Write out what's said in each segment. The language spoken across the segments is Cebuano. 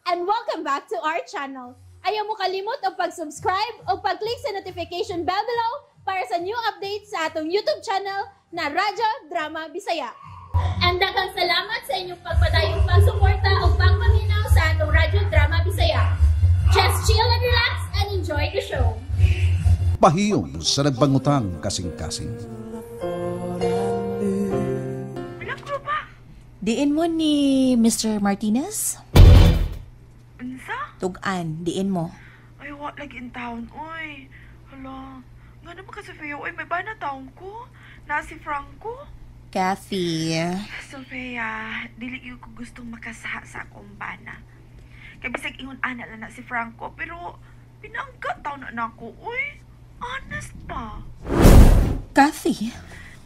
And welcome back to our channel. Ayaw mo kalimot og pag-subscribe o pag-click sa notification bell below para sa new updates sa atong YouTube channel na Radyo Drama Bisaya. And daghang salamat sa inyong pagpadayong pagsuporta o pagpaminaw sa atong Radyo Drama Bisaya. Just chill and relax and enjoy the show. Pahiyom sa nagbangutang kasing-kasing. Diin mo ni Mr. Martinez? Unsa? Tugan, diin mo. Ay, wa lagi in town, oy. Hala, nga naman ka, Sofia, oy, may bana taon ko. Na si Franco. Kathy. Sofia, dili gyud ko gustong makasaha sa akong bana. Kay bisag ingon ana lang na si Franco, pero pinangga taon na nako, oy. Honest pa. Kathy?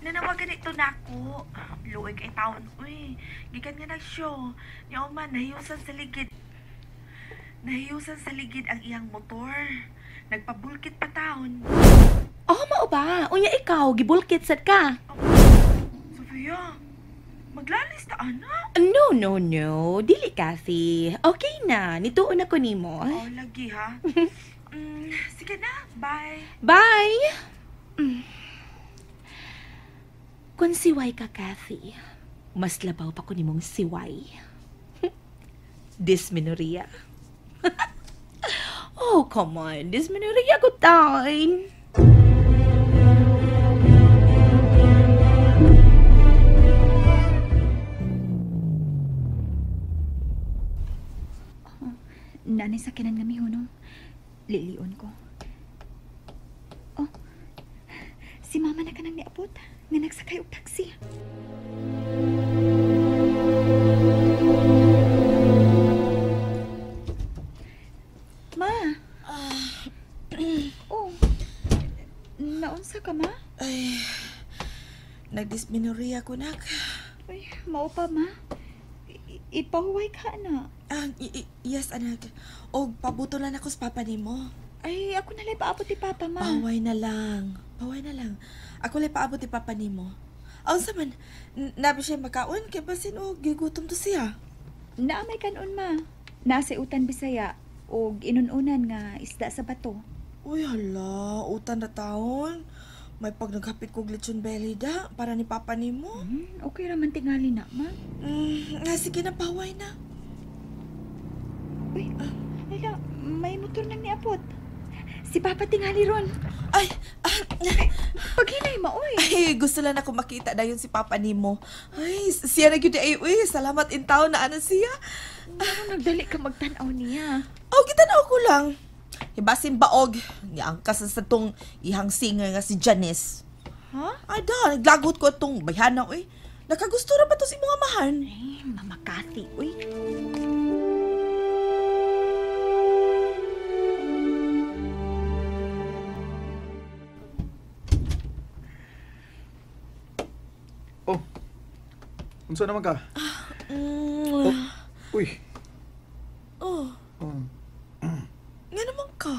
Nanawagan ito nako. Luoy kay taon, uy. Gikan nga nag-show. Niya man, nahiyusan sa ligid. Nahiyusan sa ligid ang iyang motor. Nagpabulkit pa taon. Oh, mao ba? Unya ikaw, gibulkit sad ka. Sofia, maglalis ta, ana. No, no, no. Dili, Kathy. Okay na. Nituon ako nimo. Oh, lagi ha. Sige na, bye. Bye! Kung siway ka, Kathy, mas labaw pa ko nimong siway. Dysmenorrhea. Oh, come on. Dysmenorrhea ko time. Nanay sa kinan nga mihunong. Lilion ko. Oh, si mama na kanang niabot nga nagsakay og taxi. Ma. Oh. Naunsa ka, ma? Ay, nagdysmenorrhea ko, nak. Ay, mao pa, ma. Ipahuway ka na. Ah, yes, anak. O, pabuto lang ako sa papa nimo. Ay, ako na lang paabot ni papa, ma. Paway na lang. Paway na lang. Ako lang paabot ni papa nimo. Aw, sa man, nabi siya makaon, kaya basin o, gigutom to siya. Naamay kanon, ma. Nasa utan Bisaya, og inununan nga isda sa bato. Uy, hala, utan na taon. May pag naghapit kog lechon belly da, para ni papa nimo. Okay raman tingali na, ma. Sige na, paway na. Uy, hala, may motor nang niabot. Si Papa tingali ron. Ay, paghinay ma, oy. Ay, gusto lang ako makita dayon si Papa nimo. Ay, siya na gyud ay, uy, salamat in taon na ano siya. Ano nagdali ka magtan-aw niya? Oh, kita-aw ko lang. Hibasin baog, niangkas sa tong ihang singer nga si Janice. Ha? Ay da, naglagot ko atong bayhana, uy. Nakagusto ra ba to si mga mahan? Ay, Mama Kathy, uy. Oh, unsa naman ka? Oh, uy. Oh. Nga naman ka?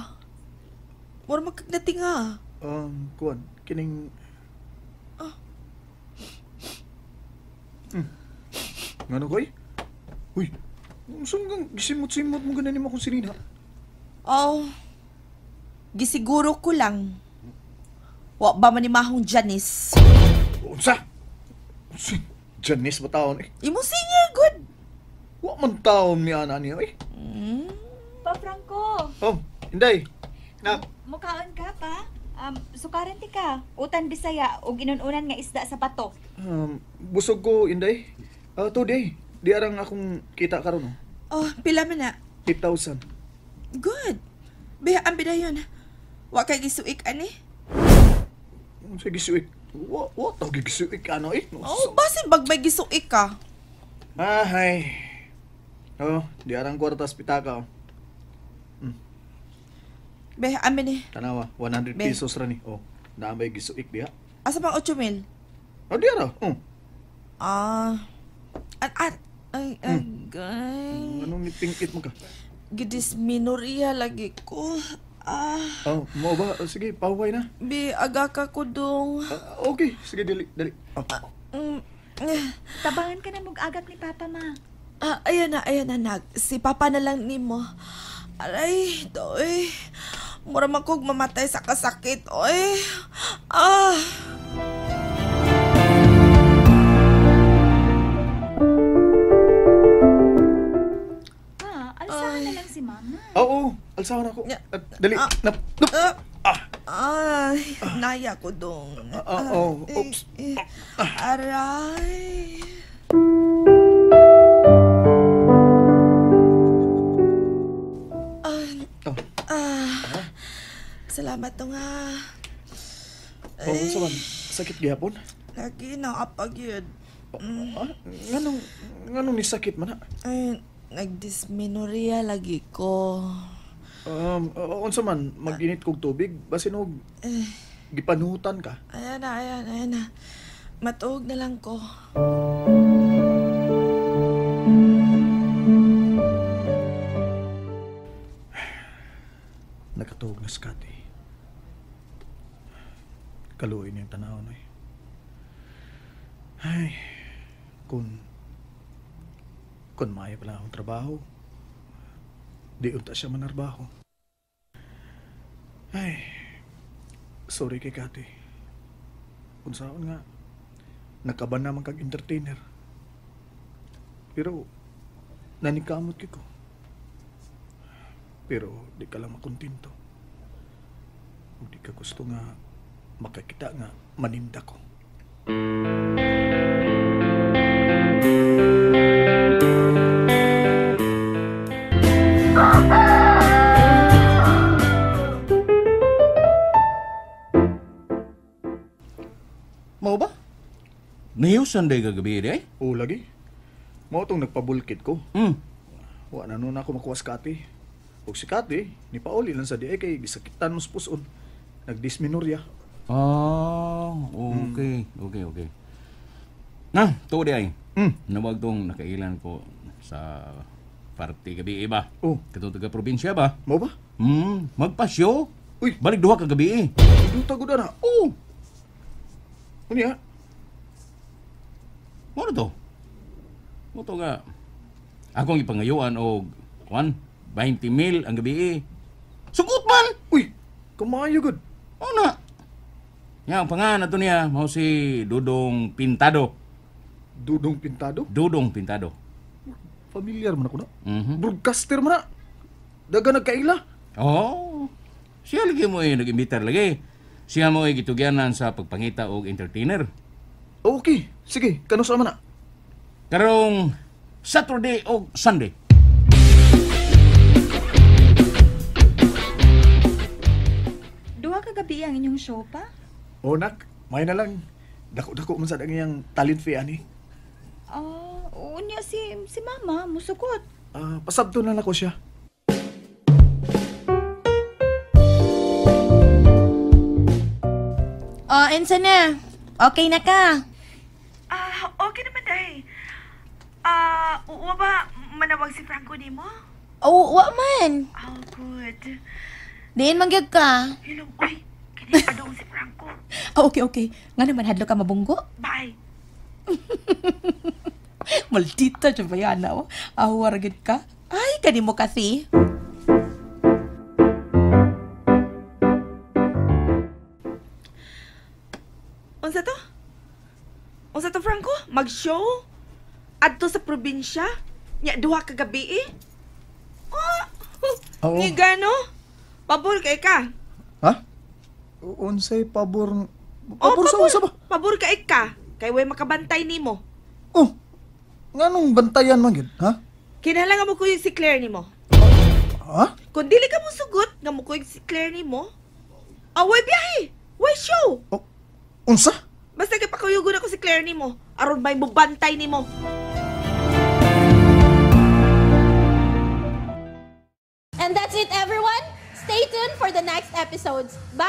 Mura magkagnating ha. Kuan, kining... Oh. Nga na koy? Uy, unsa man kang gisimot-simot mo ganin mo akong sirina? Oh, gisiguro ko lang. Wa ba man ni mahong Janice? Unsa? Unsa? Janice ba taon eh? Imo singer, good. Wa man taon ni ana niya eh. Pa Franco. Oh, Inday. Nak. Mukaon ka pa? Sukaran ti ka. Utan Bisaya og inununan nga isda sa bato. Busog ko, Inday. Today, di arang akong kita karon. Oh, pila man na? 8,000. Good. Beha ang bidayon. Wa kay gisuik ani? Unsa gisuik? Wa wa ta gisuik ano eh. Oh, basin bag may gisuik ka. Ah, hay. Oh, di arang kwarta sa pitaka. Oh. Be, amin eh. Tanawa, 100 Be. pesos ra ni. Oh, naa may gisuik diha. Asa pang 8,000? Oh, diha ra. Oh. Ah. At ay agay. Anong nipingkit mo ka? Gidisminoria lagi ko. Ah. Oh, mo ba? Sige, pahuway na. Be, aga ka ko dong. Okay, sige dali, dali. Oh. Tabangan ka na mug agak ni Papa, ma. Ayan na, nak. Si Papa na lang nimo. Aray, doy. Mura man kog mamatay sa kasakit, oy. Ah. Pa, alsahan na lang si Mama. Oo, alsahan ako. Dali. Ay, naya ko dong. Oops. Aray. Salamat to nga. Oh, unsa man? Sakit gihapon? Lagi nakapag yun. Nganong ni sakit man na? Ay, nagdysmenorrhea lagi ko. Unsa man, mag-init kog tubig, basin og gipanutan ka. Ayan na. Matuog na lang ko. Nakatuog na si Kati. Kaluoy niyang tanaw na eh. Ay, kung maayo pala akong trabaho, di unta siya manarbaho. Ay, sorry kay Kati. Kung saan nga, nakaban naman kag entertainer. Pero, nanikamot ko. Pero, di ka lang makontento. Kung di ka gusto nga, makakita nga, maninda ko. Mao ba? Nahiyusan day kagabi day? Oo, lagi. Mao tong nagpabulkit ko. Wa na nun ako makuha sa Kati. Ug si Kati, nipauli lang sa diay kay gisakitan mo sa puson. Nagdysmenorrhea. Ah, okay. Okay. Na, to di ay. Nawag tong nakailan ko sa party gabi ba? Oh. Katong taga probinsya ba? Mao ba? Magpasyo. Uy, balik duha ka gabi. Duta gud ana. Oh. Unya? Mo to. Mo to nga. Akong ipangayuan og kuan 20,000 ang gabi. Sugot man. Uy, kamayo gud. Una. Ya, ang pangalan to niya mao si Dudong Pintado. Dudong Pintado? Dudong Pintado. Familiar man ako na. Broadcaster man na. Daga nagkaila. Oo. Siya lagi mo nag-imbitar lagi. Siya mo ay gitugyanan sa pagpangita og entertainer. Okay. Sige, kano sa man na? Karong Saturday og Sunday. Duha ka gabi ang inyong show pa? Oh, nak. May na lang. Dako-dako man sa iyang talent fee ani. Unya si Mama musugot. Pasabto na lang ako siya. Oh, ensa na? Okay na ka? Okay naman day. Wa ba manawag si Franco nimo? Oh, wa man. Oh, good. Diin man gyud ka. Hilom, uy. Kini pa dong si Franco. Oh, okay. Nga naman hadlo ka mabunggo? Bye. Maldita siya ba yan, oh? Awar gyud ka. Ay, kanimo kasi. Unsa to? Unsa to, Franco? Mag-show? Adto sa probinsya? Nya duha ka gabi eh? Oh, Oo. Ni gano? Pabor kay ka. Ha? Unsay pabor? Oh, Pabor sa unsa ba? Pabor kay ka. Kay way makabantay nimo. Oh. Nganong bantayan man gyud, ha? Kinahanglan mo kuyog si Claire nimo. Ha? Kung dili ka mo sugot nga mo kuyog si Claire nimo, way biyahe, way show. Oh, unsa? Basta kay pakuyugon ako si Claire nimo, aron may mobantay nimo. And that's it, everyone. Stay tuned for the next episodes. Bye!